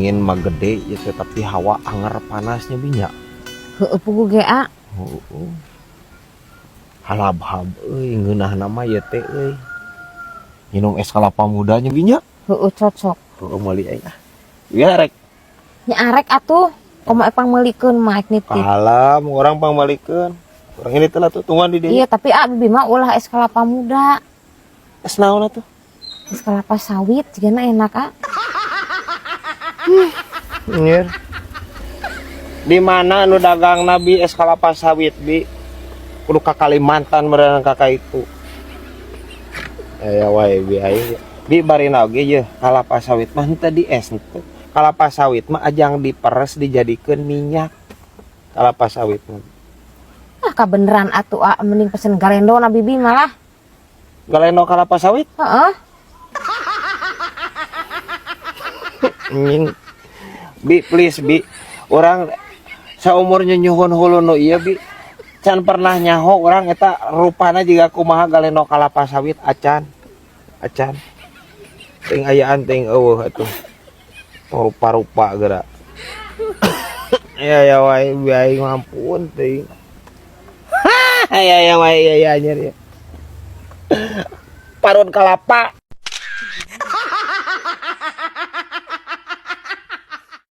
Angin mah gede ya teh, tapi hawa anger panasnya bi nya. Heueuh, puguh ge, A. Heeh. Halabhab euy ngeunahna mah ieu teh euy. Minum es kelapa muda nya, bi nya. Heueuh, cocok. Heueuh, meuli aing ah. Iya, rek. Nya arek atuh. Komo epang meulikeun mah ek nitip. Alam, urang pangmalikeun. Urang ini teh lah tuh tungguan di dieu. Iya, tapi A, bibi mah ulah es kelapa muda. Es naon atuh? Es kelapa sawit jigana enak, A. Nyir. Di mana nu dagang nabi es kelapa sawit, bi? Kudu ka Kalimantan meureun kakak itu. Ya wae bi aing. Bi, barina oge ye kalapa sawit mah henteu di es henteu. Kalapa sawit mah ajang diperes dijadikeun minyak. Kalapa sawit mah. Ah, kabeneran atuh, A, mending pesen galendo na bibi malah. Galendo kalapa sawit? Heeh. Nying. Bi, please, bi. Urang saumur nyuhun hulu nu ieu, bi. Can pernah nyaho urang eta rupana jiga kumaha galendo kalapa sawit acan. Acan. Ting ayaan ting eueuh atuh. Rupa-rupa geura. Ya ya wae bi aing ampun teuing. Ya ya wae ya ya anjir ya. Parut kalapa.